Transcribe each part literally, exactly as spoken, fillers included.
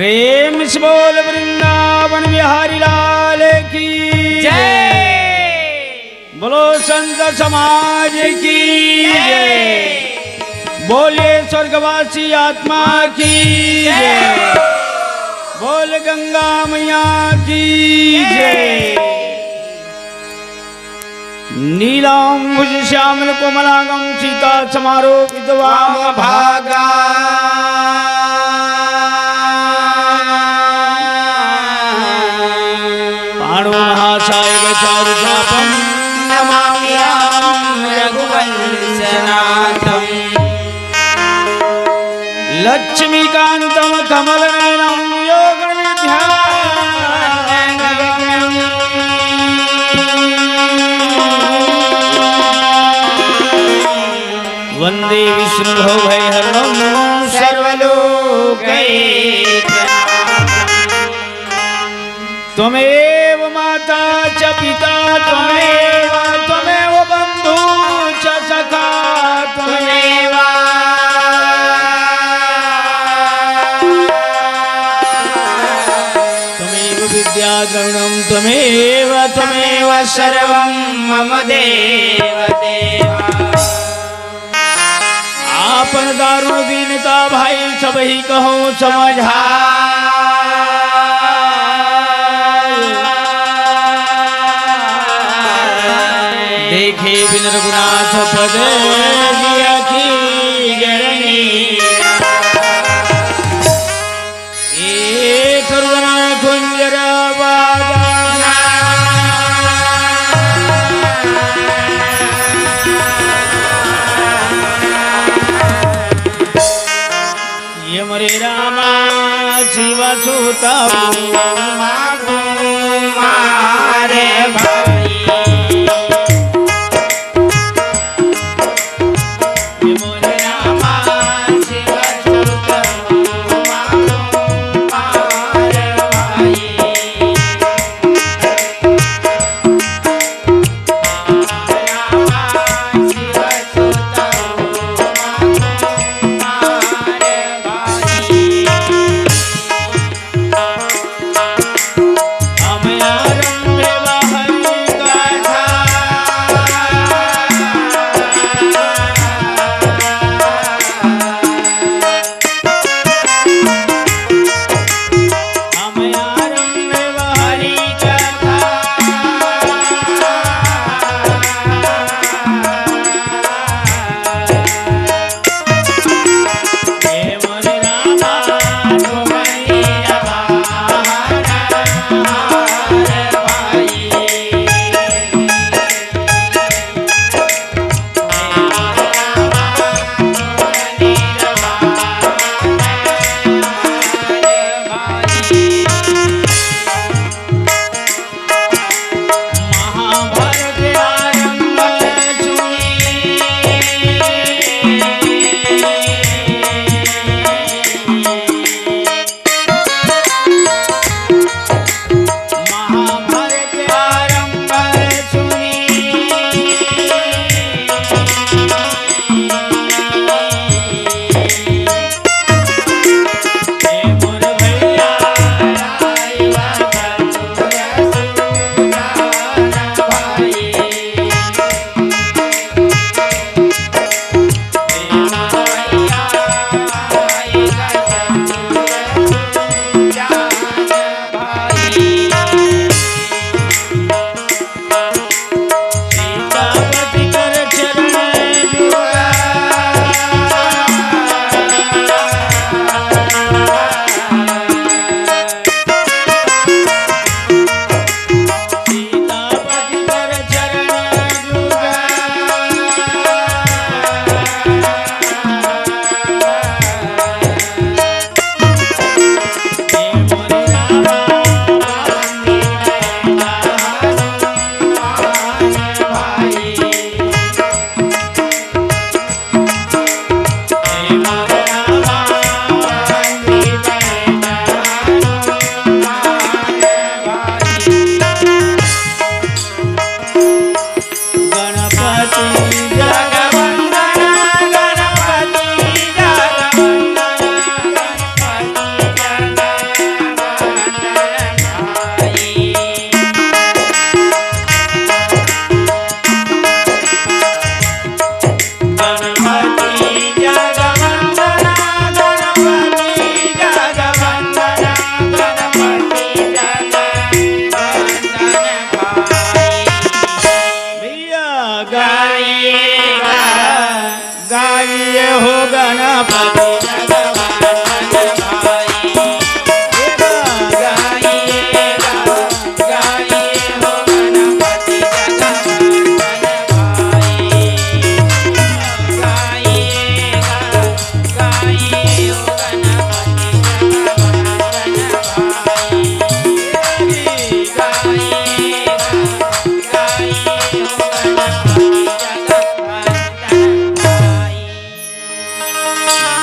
प्रेम से बोल वृंदावन बिहारी लाल की जय। बोलो संत समाज की जय। बोलिए स्वर्गवासी आत्मा की जय। बोल गंगा मैया की जय। नीलाम्बुज श्यामल कोमलांगं सीता समारोपित वाम भागा। पाणो महासायक चारु चापं नमाम्यहं रघुवंशनाथम्। लक्ष्मीकान्तं कमलनयनं योगनिद्रां वन्दे विष्णुभवभयहरं सर्वलोकैकनाथम्। त्वमेव माता च पिता त्वमेव, त्वमेव बन्धु च सखा त्वमेव। त्वमेव विद्या द्रविणं त्वमेव, त्वमेव सर्वं मम देव देव। आपन दारुण दीनता भाई सबही कहूँ समझाय। देखे बिन रघुनाथ पद जिया की जरनी। ए करुणा कुंजरा बाजाना। ये मोरे रामा शिव सुता मारे भाई।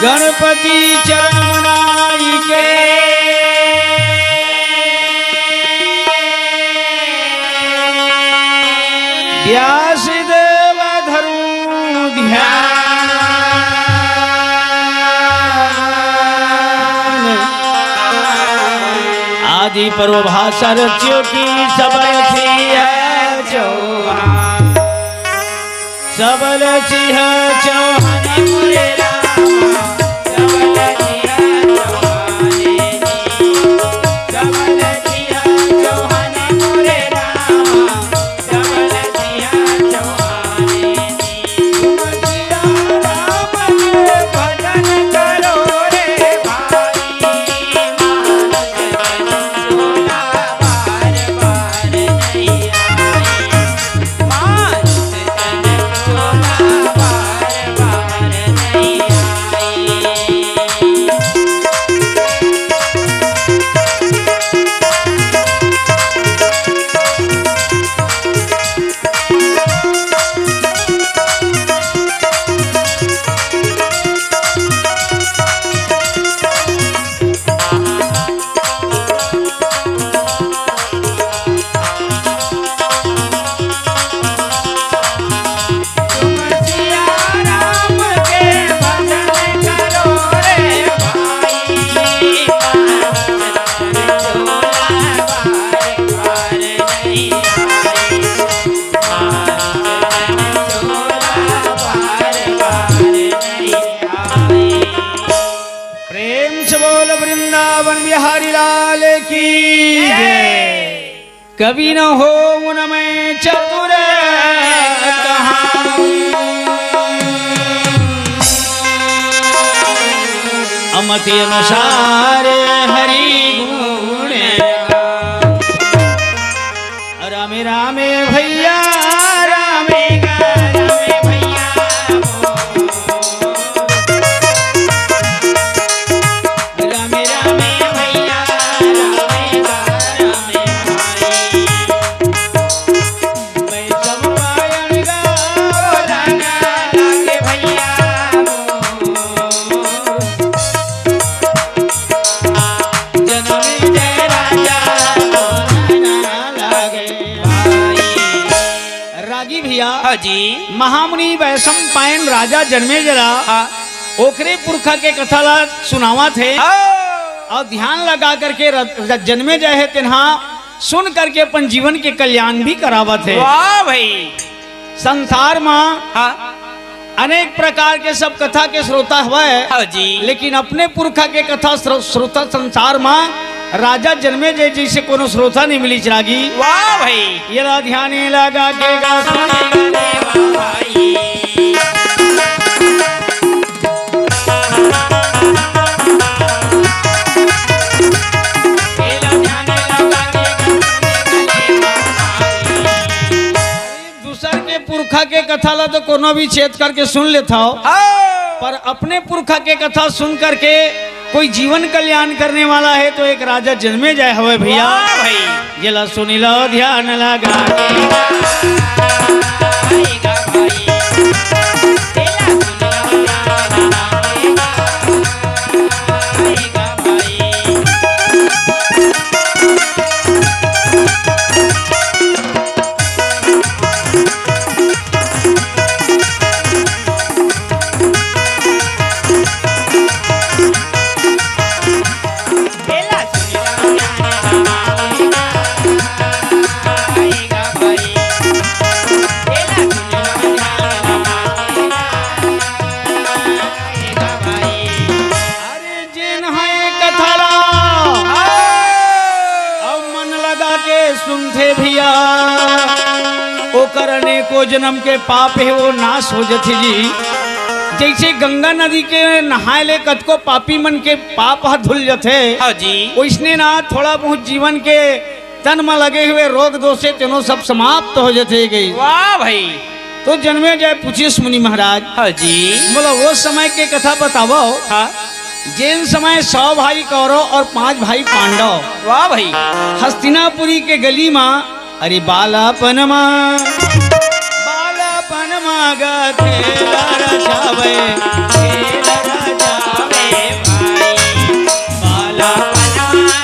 गणपति चरण मनाई के व्यास देव धरू ध्यान। आदि पर्व भाषा रच्यो की सबल सिंह चौहान। सबल सिंह चौहान मोरे रामा, सबल सिंह चौहान जी, सबल सिंह चौहान मोरे रामा, सबल सिंह चौहान जी। तुम सिया राम के भजन करो रे भाई, मानस तन चोला बार बार नहीं आई। प्रेम से बोल वृंदावन बिहारी लाल की जय। कवि न होउँ न मैं चतुर कहाऊँ, अमति अनुसार हरि गुण गाऊँ। रामे रामे भैया, रामे गा रामे भैया। रामे रामे भैया, रामे गा रामे भाई। मैं सब पायन गा बोलाना लागे भैया। जनमे जय राजा बोलाना लागे भाई। रागी भैया, हाँ जी। महामुनि वैशंपायन राजा जनमेजय ला, हाँ। ओकरे पुरखा के कथा ला सुनावत हे। हाँ। अउ ध्यान लगा करके र-, र-, जनमेजय हे तेनहा सुन करके अपन जीवन के कल्याण भी करावत हे। वाह भाई। संसार मा हाँ। अनेक प्रकार के सब कथा के श्रोता हवय, हाँ जी। लेकिन अपने पुरखा के कथा श्रो-, श्रोता संसार मा राजा जनमेजय जइसे कोनो श्रोता नहीं मिलिस रागी। वाह भाई। ये ला ध्यान लगा के गा सुन। दूसर के पुरखा के कथा ला तो कोनो भी छेद करके सुन लेथव, हाँ। पर अपने पुरखा के कथा सुन करके कोई जीवन कल्याण करने वाला है तो एक राजा जनमेजय हवे भैया। वाह भाई। ये ला सुनी लो ध्यान लगा के। अरे जेन हे कथा ला अउ मन लगा के सुनथे भैया, ओकर अनेको जन्म के पाप हे, वो नाश हो जथे जी। जइसे गंगा नदी के नहाए ले कतको पापी मन के पाप ह धुल जथे, हाँ जी। वइसने ना थोड़ा बहुत जीवन के तन म लगे हुए रोग दोष हे तेनो सब समाप्त हो जथे कहिस। वाह भाई। तो जनमेजय पूछिस मुनि महाराज, हाँ जी। मोला वो समय के कथा बतावव, हाँ। जेन समय सौ भाई कौरव और पांच भाई पांडव, वाह भाई। हस्तिनापुरी के गली मा, अरे बालापन मा, बालापन मा गा खेला रचावे, खेला रचावे भाई। बालापन मा,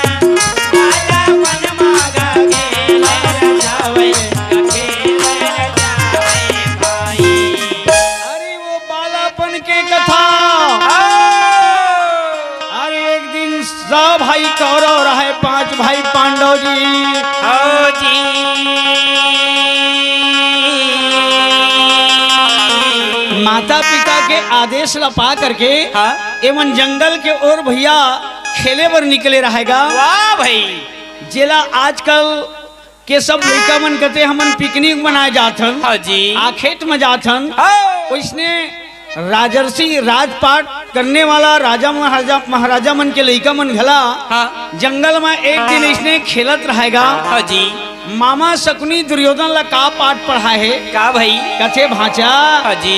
बालापन मा गा खेला रचावे, खेला रचावे भाई। अरे वो बालापन के कथा। हाँ। अरे एक दिन सौ भाई कौरव रहे, पांच भाई पांडव जी। हाँ जी। माता पिता के आदेश ला पा करके हाँ। एमन जंगल के ओर भैया खेले बर निकले रहेगा। वाह भाई। जेला आजकल के सब लइका मन कथे हमन पिकनिक मनाए जात हन, हाँ जी। आ खेत म जात हन। हाँ। ओइसने राजर्षि राजपाट करने वाला राजा महाराजा, महाराजा मन के लइका मन घला हाँ। जंगल म एक दिन अइसने खेलत रहेगा। हाँ जी। मामा शकुनी दुर्योधन ला का पाठ पढ़ाए हे? का भाई? कथे भांचा, हाँ जी।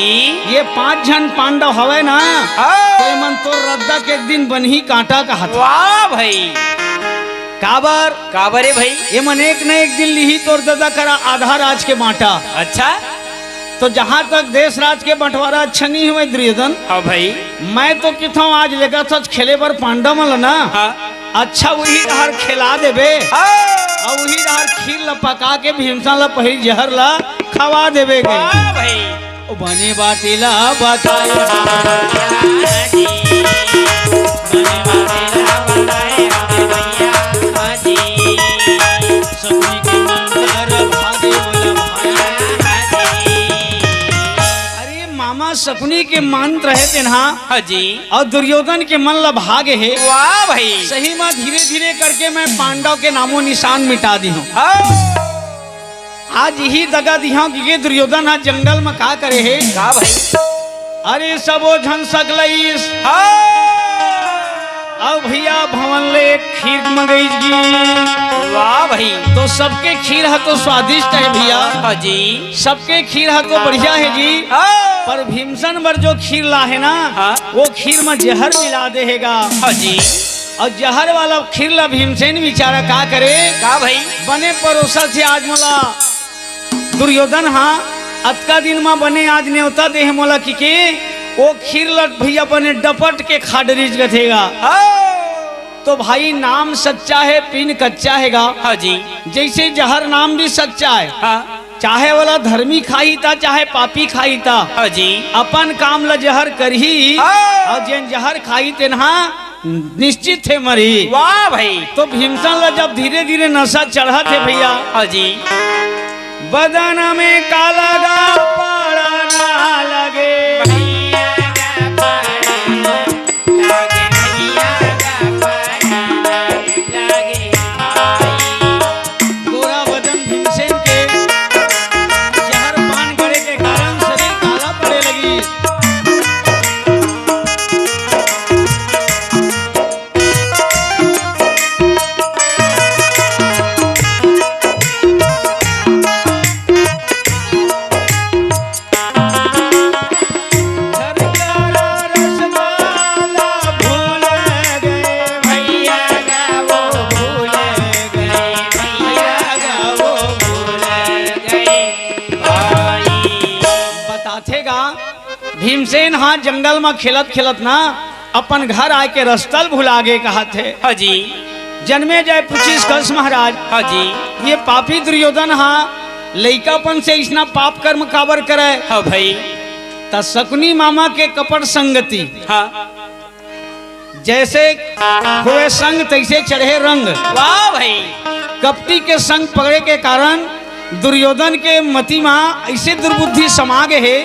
ये पांच झन पांडव हवय ना, हाँ। तो एमन तोर रद्दा के एक दिन बनही कांटा कहत। वाह भाई। काबर? काबर हे भाई? एमन एक न एक दिन लिही तोर ददा करा आधा राज के बांटा। अच्छा। तो जहां तक देश राज के बंटवारा अच्छा नहीं हुए दुर्योधन, हाँ भाई। मैं तो किथों आज लेगा था खेले बर पांडव मन ल ना, हाँ। अच्छा वही डहर खिला देबे, हाँ। और वही डहर खीर ला पका के भीमसन ला पहिल जहर ला खवा देबे गए। वाह भाई। ओ बने बाटे ला बताए। बने बाटे ला बताए, भैया जी। सकुनी के मंत्र भागे वाला भाई। अरे मामा, सकुनी के मंत्र हे तेनहा। हाँ जी। और दुर्योधन के मन ला भागे हे। वाह भाई। सही मा धीरे धीरे करके मैं पांडव के नामो निशान मिटा दी हूँ। हाँ। आज इही दगा दिहां कि ये दुर्योधन ह जंगल म का करे हे। का भाई? अरे सबो झन सकलईस। हाँ। अउ भैया भवन ले एक खीर मंगईस जी। वाह भाई। तो सबके खीर ह तो स्वादिष्ट हे भैया। हाँ जी। सबके खीर ह तो बढ़िया हे जी। हाँ। पर भीमसन बर जो खीर ला हे ना, हाँ। वो खीर म जहर मिला दे हे गा। हाँ जी। अउ जहर वाला खीर ला भीमसेन बिचारा का करे? का भाई? बने परोसा से आज मोला दुर्योधन हा अतका दिन मा बने आज नेवता दे हे मोला कि के ओ खीर ला भैया बने डपट के खा डरिस कथे गा। हाँ। तो भाई नाम सच्चा हे, पीन कच्चा हे गा। हाँ जी। जैसे जहर नाम भी सच्चा हे। हाँ। चाहे वाला धर्मी खाही ता, चाहे पापी खाही ता। हाँ जी। अपन काम ला जहर करही। हाँ। अउ जेन जहर खाही तेन हा निश्चित हे मरही। वाह भाई। तो भीमसन ला जब धीरे धीरे नशा चढ़त हे भैया, हाँ जी। बदन में काला गा पड़ा ना लगे। भैया का पड़ा ना लगे, भैया का पड़ा ना लगे भाई। गोरा बदन भीमसेन के जहर पान करे के कारण शरीर काला पड़े लगी। बताथे गा, भीमसेन हा जंगल म खेलत खेलत ना अपन घर आए के रस्ता ल भुला गे कहत हे। हाँ जी। जनमेजय पूछिस, कंस महाराज, हाँ जी। ये पापी दुर्योधन हा लइकापन से इसना पाप कर्म काबर करे? हाँ भाई। त शकुनी मामा के कपट संगति। हाँ। जैसे होए संग तैसे चढ़े रंग। वाह भाई। कपटी के संग पकड़े के कारण दुर्योधन के मति मा ऐसे दुर्बुद्धि समा गे हे,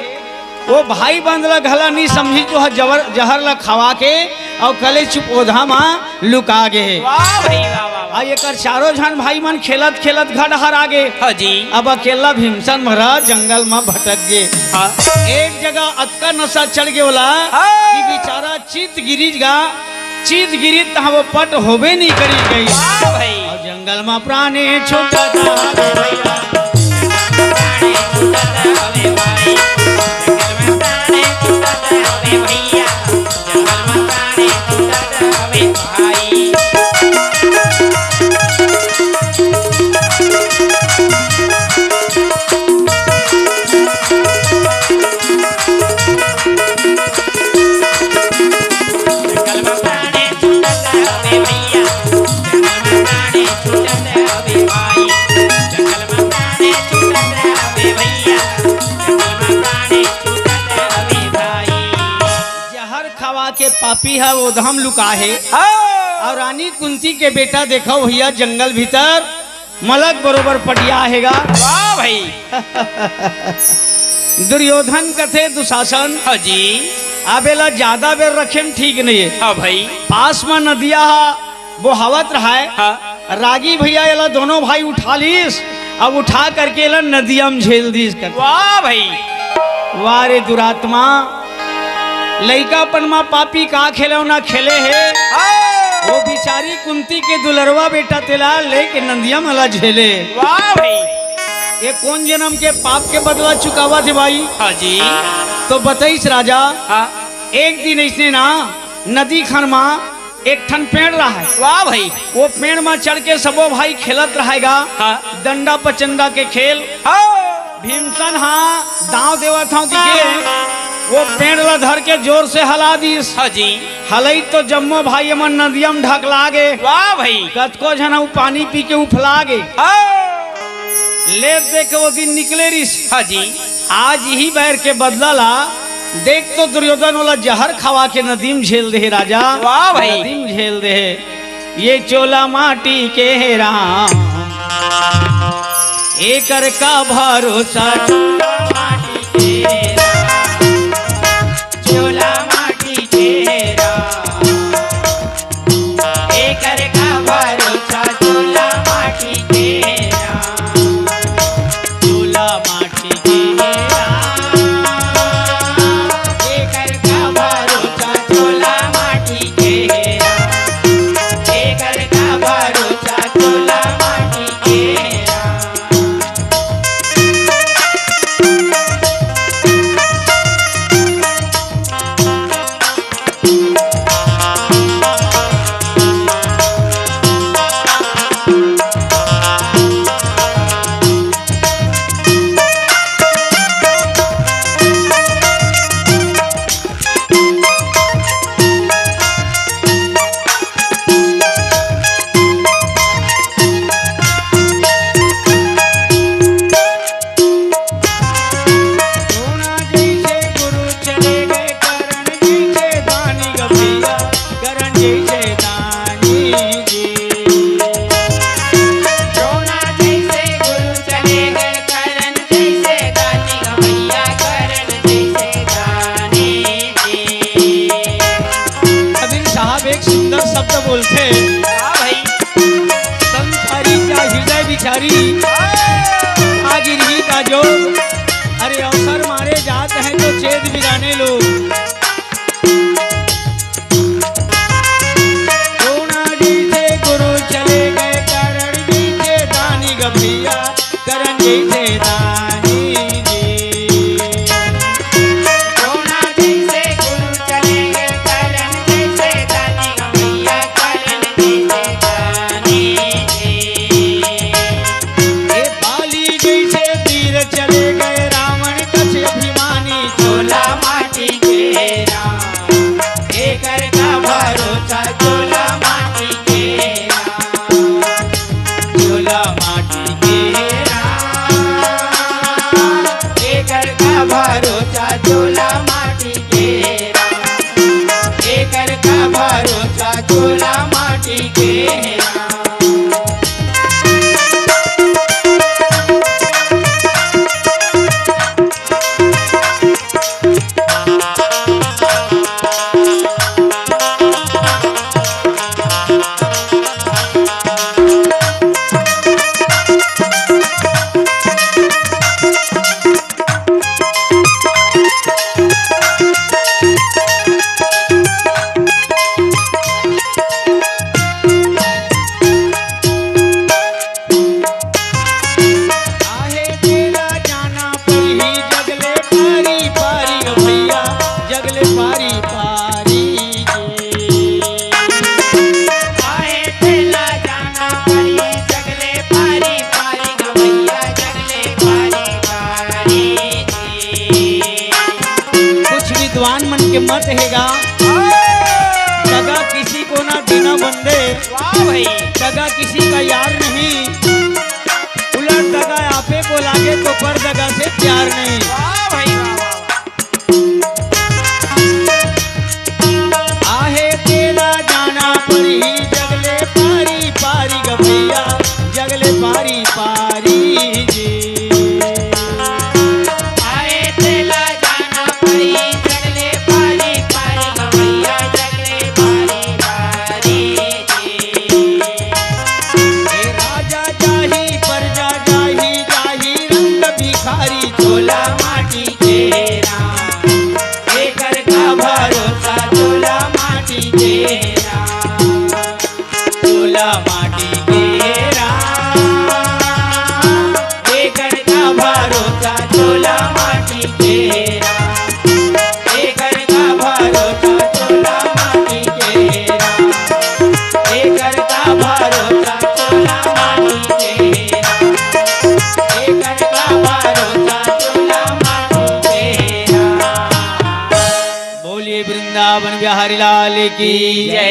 वो भाई बंद ला घला नी समझी जो ह जबर, जहर ला खवा के अउ कले चुप ओधा मा लुका गे हे। वाह भाई, वाह, वाह, आ एकर चारों झन भाई मन खेलत खेलत घर हर आगे। हाँ जी। अब अकेला भीमसन महाराज जंगल म भटक गे। हाँ। एक जगह अतका नशा चढ़ गे ओला हाँ। कि बेचारा चित गिरिस गा, चित गिरिस तहाँ वो पट होबे नहीं करिस गई। हाँ भाई। अउ जंगल म प्राणे छूटत हवे भैया। जहर खवा के पापी ह ओधम लुका हे। हाँ। अउ रानी कुंती के बेटा देखव भैया जंगल भीतर मलक बरोबर पटिया हे गा। वाह भाई। दुर्योधन कथे दुशासन। हाँ जी। अब एला ज्यादा बेर रखेन ठीक नहीं हे। हाँ भाई। पास म नदिया ह बोहावत रहय। हाँ। रागी भैया एला दोनों भाई उठा लिस, अब उठा करके एला नदिया म झेल दिस कर। वाह भाई। वाह रे दुरात्मा, लइकापन म पापी का खेलौना खेले हे। हाँ। वो बिचारी कुंती के दुलरवा बेटा तेला लेके नदिया म ला झेले। वाह भाई। ये कोन जनम के पाप के बदला चुकावत हे भाई? हाँ जी। तो बतइस राजा, हाँ। एक दिन अइसने ना नदी खन म एक ठन पेड़ रहय। वाह भाई। वो पेड़ म चढ़ के सबो भाई खेलत रहय गा। हाँ। डंडा पचंदा के खेल। हाँ। भीमसन ह दांव देवत हंव कहिके वो पेड़ ल धर के जोर से हला दिस। हाँ जी। हलई तो जम्मो भाई मन नदिया म ढकला गे। वाह भाई। कतको झन ह पानी पी के उफला गे। हाँ। ले दे के वो दिन निकले रिस। हाँ जी। आज इही बैर के बदला ला देख तो दुर्योधन ओला जहर खवा के नदी म झेल दे हे राजा। वाह भाई। नदी म झेल दे हे। ये चोला माटी के हे राम, एकर का भरोसा। चोला माटी के हे राम, चोला माटी के हे राम। एकर का भरोसा चोला माटी के राम। चोला माटी के राम। एकर का भरोसा चोला माटी के राम। एकर का भरोसा चोला माटी के राम। द्रोणा जैसे गुरु चले गए, कर्ण जैसे दानी ग भैया, कर्ण जैसे दानी जी। द्रोणा जैसे गुरु चले गए, कर्ण जैसे दानी ग भैया, कर्ण जैसे दानी जी। अरविंद साहब एक सुंदर शब्द बोलथे। हाँ भाई। संसारी का हृदय बिचारी, आ गिरही का जोग। अरे अवसर मारे जात हैं तो चेत बिगाने लोग। द्रोणा जी से गुरु चले गए, कर्ण जी से दानी ग भैया, कर्ण जी से दानी जी। द्रोणा जी से गुरु चले गए, कर्ण जी से दानी ग भैया, कर्ण जी से दानी जी। ए बाली जी से तीर चले गए, रावण कछ अभिमानी, चोला माटी के मत हे गा। दगा किसी को ना देना बंदे। वाह भाई। दगा किसी का यार नहीं। उलट दगा आपे को लागे तो पर दगा से प्यार नहीं। वाह भाई, वाह, वाह, वाह। आहे तेला जाना पड़ही, जगले पारी पारी ग भैया, जगले पारी पारी जी। आहे तेला जाना पड़ही, जगले पारी पारी ग भैया, जगले पारी पारी जी। हे राजा जाही, परजा जाही, जाही रंग भिखारी, चोला माटी के राम। एकर का भरोसा, चोला माटी के राम। चोला माटी के राम। एकर का भरोसा, चोला माटी के राम। एकर का भरोसा, चोला माटी के राम। एकर का भरोसा, चोला माटी के राम। एकर का भरोसा, चोला माटी के राम। बोलिए वृंदावन बिहारी लाल की जय।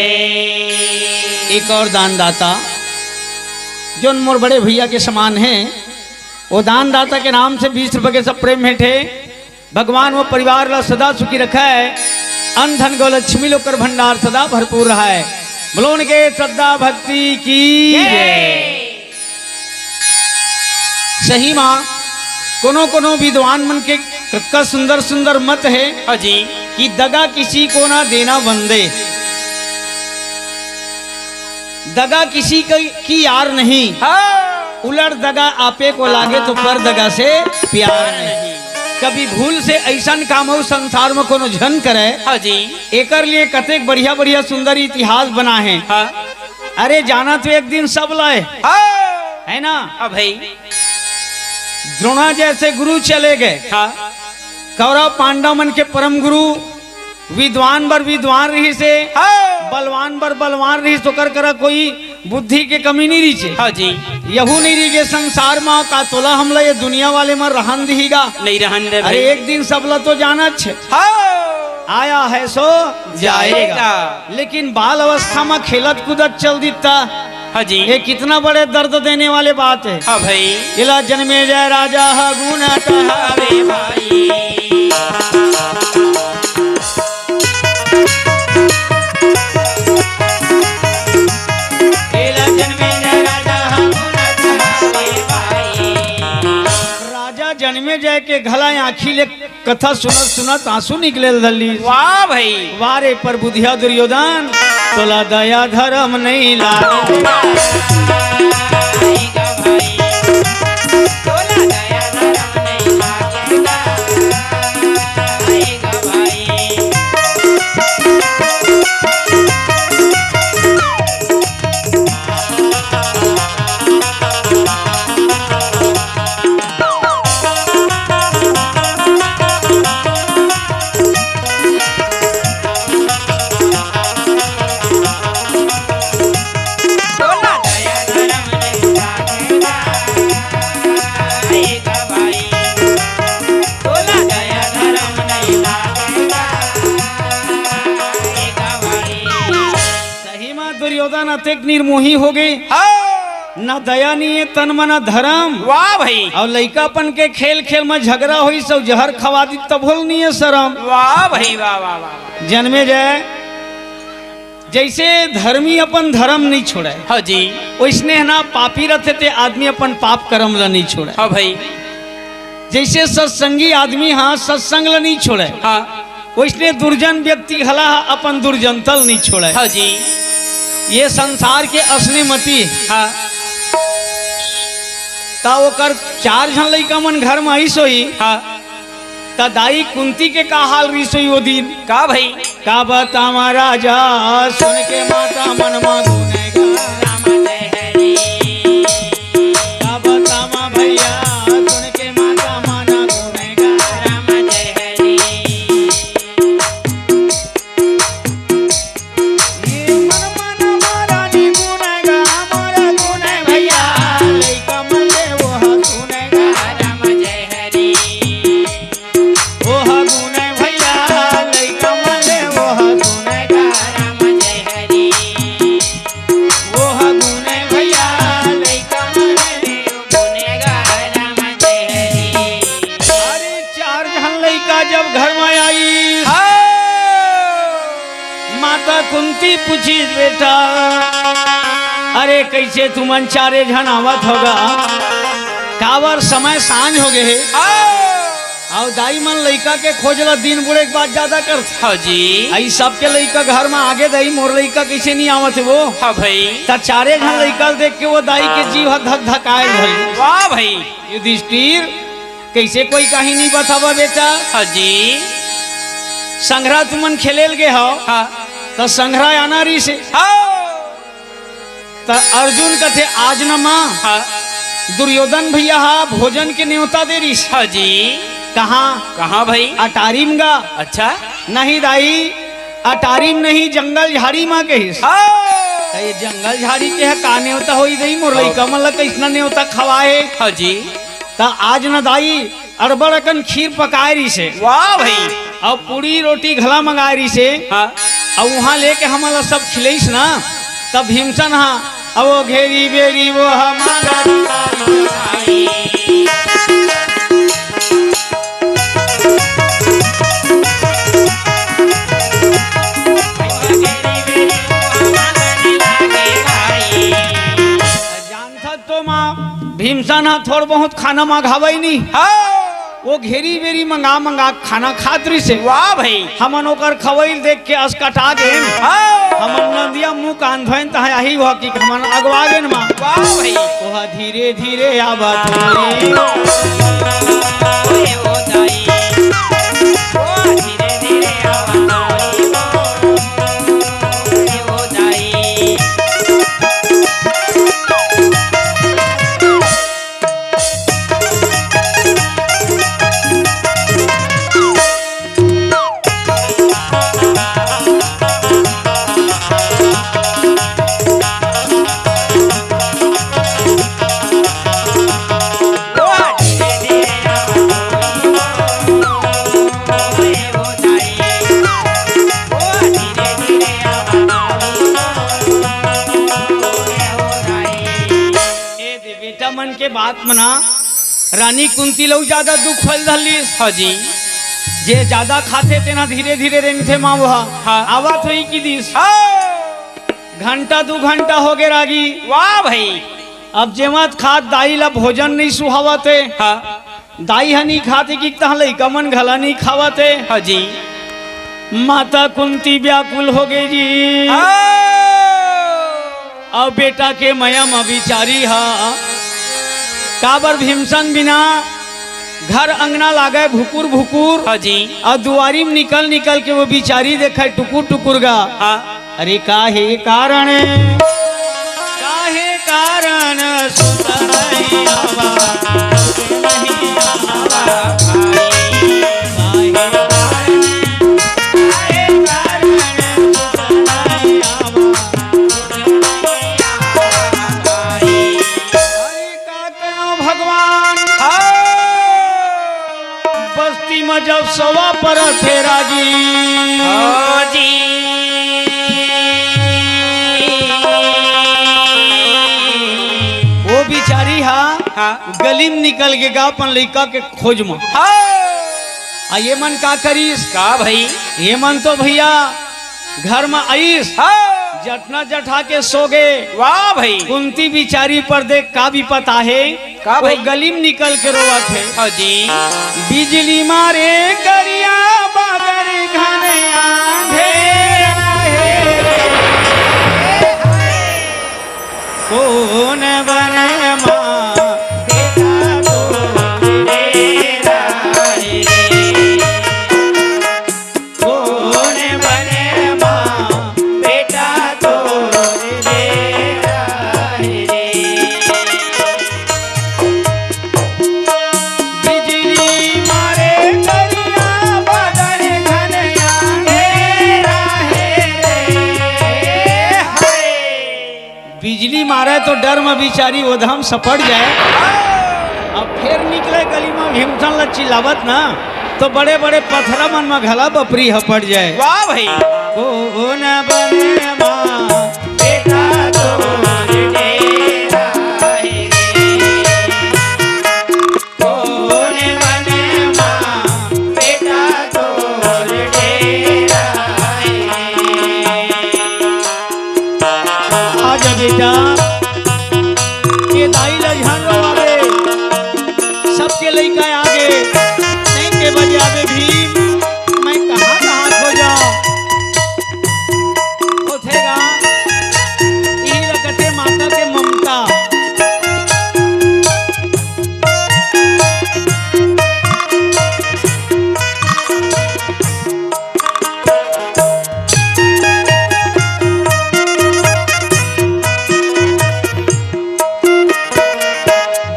एक और दानदाता, जोन मोर बड़े भैया के समान हे, वो दानदाता के नाम से बीस रुपए के सब प्रेम भेंट हे। भगवान वो परिवार ला सदा सुखी रखय, अन्न धन गौ लक्ष्मी ल ओकर भंडार सदा भरपूर रहय। बोलो उनके श्रद्धा भक्ति की जय। सही मा कोनो कोनो विद्वान मन के कतका सुंदर सुंदर मत हे हाँ जी। कि दगा किसी को ना देना बंदे। दगा किसी की, की यार नहीं। हाँ। उलट दगा आपे को लागे तो पर दगा से प्यार नहीं। कभी भूल से ऐसन काम हो संसार में कोनो झन करे। हाँ जी। एकर लिए कतेक बढ़िया बढ़िया सुंदर इतिहास बना है। हाँ। अरे जाना तो एक दिन सब लाए। हाँ। है ना? हाँ भाई। द्रोणा जैसे गुरु चले गए। हाँ। कौरव पांडव मन के परम गुरु विद्वान बर विद्वान रहिस हे, हाँ। बलवान बर बलवान रहिस, ओकर करा कोई बुद्धि के कमी नहीं रहिस हे। हाँ जी। यहू नहीं रहिस हे संसार मा, का तोला हमला ये दुनिया वाले मा रहन दिही गा? नहीं रहन दे अरे भाई। एक दिन सबला तो जाना छे। हाँ। आया है सो जाएगा। जाएगा। लेकिन बाल अवस्था मा खेलत कूदत चल दिता। हाँ जी। ये कितना बड़े दर्द देने वाले बात है। हाँ भाई। इला जन्मे जय राजा हा गुण कहावे भाई। इला जन्मे जय राजा हा गुण कहावे भाई। राजा जन्मे जय के घला आँखी ले कथा सुनत सुनत आंसू निकले धरली। वाह भाई। वाह रे पर बुधिया दुर्योधन, तोला दया धर्म नहीं लागे। सही मा दुर्योधन अतेक निर्मोही हो गए। हाँ। ना दया नहीं है तन मा ना धर्म। वाह भाई। अउ लइकापन के खेल खेल मा झगरा होइस अउ जहर खवा दी तभो ल नहीं है शरम। वाह भाई, वाह, वाह, वाह, वाह। जन्मे जय, जैसे धर्मी अपन धर्म नहीं छोड़े, हाँ जी। वैसने है ना पापी रथे ते आदमी अपन पाप कर्म ला नहीं छोड़े। हाँ भाई। जैसे सत्संगी आदमी हाँ सत्संग ला नहीं छोड़े, हाँ। वैसने दुर्जन व्यक्ति घला अपन दुर्जनता ल नहीं छोड़े। हाँ जी। ये संसार के असने मती। हाँ। ता ओकर चार झन लइका मन घर में आइस होही। हाँ। ता दाई कुंती के का हाल रहिस होही वो दिन? का भाई? का बतावा राजा, सुन के माता मन मा गुने गा। राम जय हरि। का बतावा भैया, सुन के माता मन गुने गा। राम जय हरि। ये मन मन मा रानी गुने गा, मोर गुने भैया, लइका मन ले वो गुने गा। राम जय हरि। ओह गुने भैया, लइका मन कुंती पूछिस, "बेटा, अरे कइसे तुमन चारे झन आवत हव गा? काबर समय सांझ हो गे हे?" अउ दाई मन लइका के खोज ल दिन बुड़े के बाद जादा करथे। हाँ जी। अई सबके लइका घर म आगे, दाई मोर लइका कइसे नइ आवत हे वो? हाँ भाई। त चारे झन लइका ल देख के वो दाई के जीव ह धक धकाए धर ले। वाह भाई। युधिष्ठिर, कइसे कोई काही नइ बतावा बेटा? हाँ जी। संघरा तुमन खेले ल गे हव, हाँ। त संघरा आना रिहिसे। हाँ। त अर्जुन कथे, "आज न माँ, हाँ। दुर्योधन भैया हा भोजन के नेवता दे रिहिस।" हाँ जी। कहाँ? कहाँ भाई? अटारी म गा। अच्छा। नहीं दाई, अटारी म नहीं, जंगल झाड़ी म कहिस। हाँ। त ये जंगल झाड़ी के ह का नेवता होही दाई, मोर हाँ। लइका मन ल कइसना नेवता खवाए? हाँ जी। त आज न दाई, अड़बड़ अकन खीर पकाए रिहिसे। वाह भाई। अउ पूड़ी रोटी घला मंगाए रिहिसे। हाँ। अउ उहाँ लेके हमन ला सब खिलइस ना, तब भीमसन हा, अब वो घेरी बेरी वो हमारा जानथस तो माँ, भीमसन ह थोड़ बहुत खाना मंगावय नी। हाँ। वो घेरी बेरी मंगा मंगा खाना खात रिहिसे। वाह भाई। हमन ओकर खवई ल देख के असकटा गेन। हाँ। हमन नंदिया मुँह कान धोएन तहाँ आही हुआ कि हमन अगवा गेन माँ। वाह भाई। ओहा धीरे धीरे आवत होही। ए दे बेटा मन के बात मना, रानी कुंती लऊ जादा दुख होय ल धर लिस। हाँ जी। जे जादा खाथे तेना धीरे धीरे रेंगथे माँ वो हा। हाँ। आवत होही कि दिस। हाँ। घंटा दू घंटा हो गे रागी। वाह भाई। अब जेमत खात दाई ला भोजन नइ सुहावत हे। हाँ। दाई ह नइ खात हे कि तहाँ लइका मन घला नइ खावत हे। हाँ जी। माता कुंती व्याकुल हो गे जी। हाँ। अउ बेटा के मया म बिचारी हा, काबर भीमसन बिना घर अंगना लागय भुकुर भुकुर। हाँ जी। अउ दुआरी म निकल निकल के वो बिचारी देखय टुकुर टुकुर गा। हाँ। अरे काहे कारण, काहे कारण सुत नहीं आवा, सुत नहीं आवा भाई। काहे कारण, काहे कारण सुत नहीं आवा, सुत नहीं आवा भाई। अरे का कहो भगवान। हाँ। बस्ती म जब सवा परत हे रागी। हाँ जी। वो बिचारी हा हाँ। गली म निकल गे गा अपन लइका के खोज म। हाँ। आ ये मन का करिस? का भाई? ये मन तो भैया घर म आइस, हाँ। जटना जठा के सो गे। वाह भाई। कुंती बिचारी पर देख का बिपत आहे। का वो भाई? गली म निकल के रोवत हे। हाँ जी। बिजली मारे करिया बादर घन आंधेरा हे रे। कोन बन मा बेटा तोर डेरा हे रे। कोन बन मा बेटा तोर डेरा हे रे। बिजली मारे करिया बादर घन अंधेरा हे रे। हाय। बिजली मारे तो डर म बिचारी ओधम सपट जाय। अब फेर निकले गली म भीमसन ल चिल्लावत ना, तो बड़े बड़े पथरा मन म घला बपरी ह पड़ जाय। वाह भाई। कोन बन मा बेटा तोर डेरा हे रे। कोन बन मा बेटा तोर डेरा हे रे। अबे भीम, मैं कहाँ कहाँ खोजा? होथे गा, इही लगथे माता के ममता।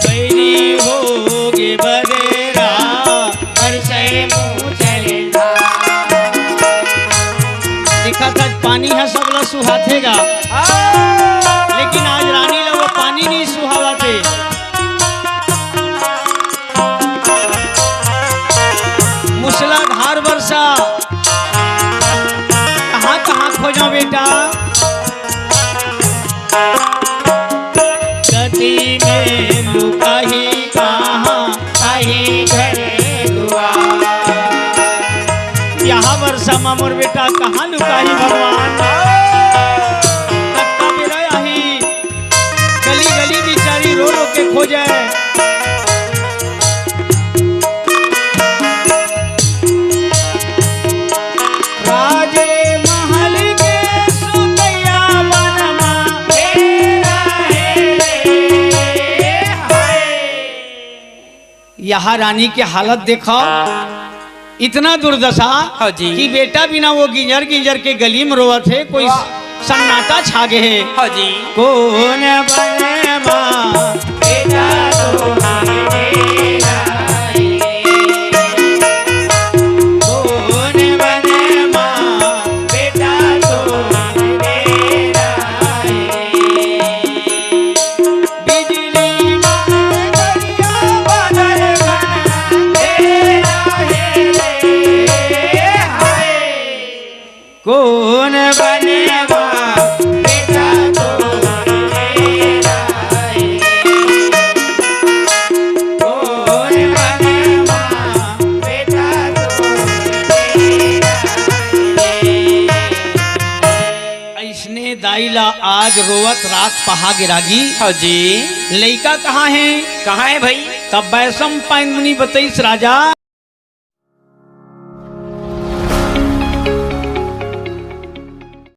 बैरी होगे बरेरा, बरसै मुँह चले धार। देखा था, पानी ह सबला सुहाथे गा, लेकिन आज रानी ला वो पानी नहीं सुहावत हे। मूसलाधार बरसा, कहाँ कहाँ खोजा बेटा? गति में लुकाही कहाँ, कहीं घर दुआर। यहाँ बरसा मा मोर बेटा कहाँ लुकाही भगवान? कतका बेरा आही, गली गली बिचारी रो रो के खोजे। राजे महल के सुतैया बन मा फेरा हे रे, हाय। यहाँ रानी के हालत देखो, इतना दुर्दशा हाँ जी। कि बेटा बिना वो गिंजर गिंजर के गली में रोवत हे, कोई वाह। सन्नाटा छा गे हे। हाँ जी। कोन बन मा बेटा तो मेरा हे। कोन बन मा बेटा तो मेरा हे। बिजली मा करिया बादल बन तेरा हे रे, हाय। कोन बन मा बेटा तो मेरा हे। कोन बन मा बेटा तो मेरा हे। अइसने दाई ला आज रोवत रात पहा गे रागी। हाँ जी। लइका कहाँ हे? कहाँ हे भाई? तब बैसम पाइन मुनि बतइस राजा।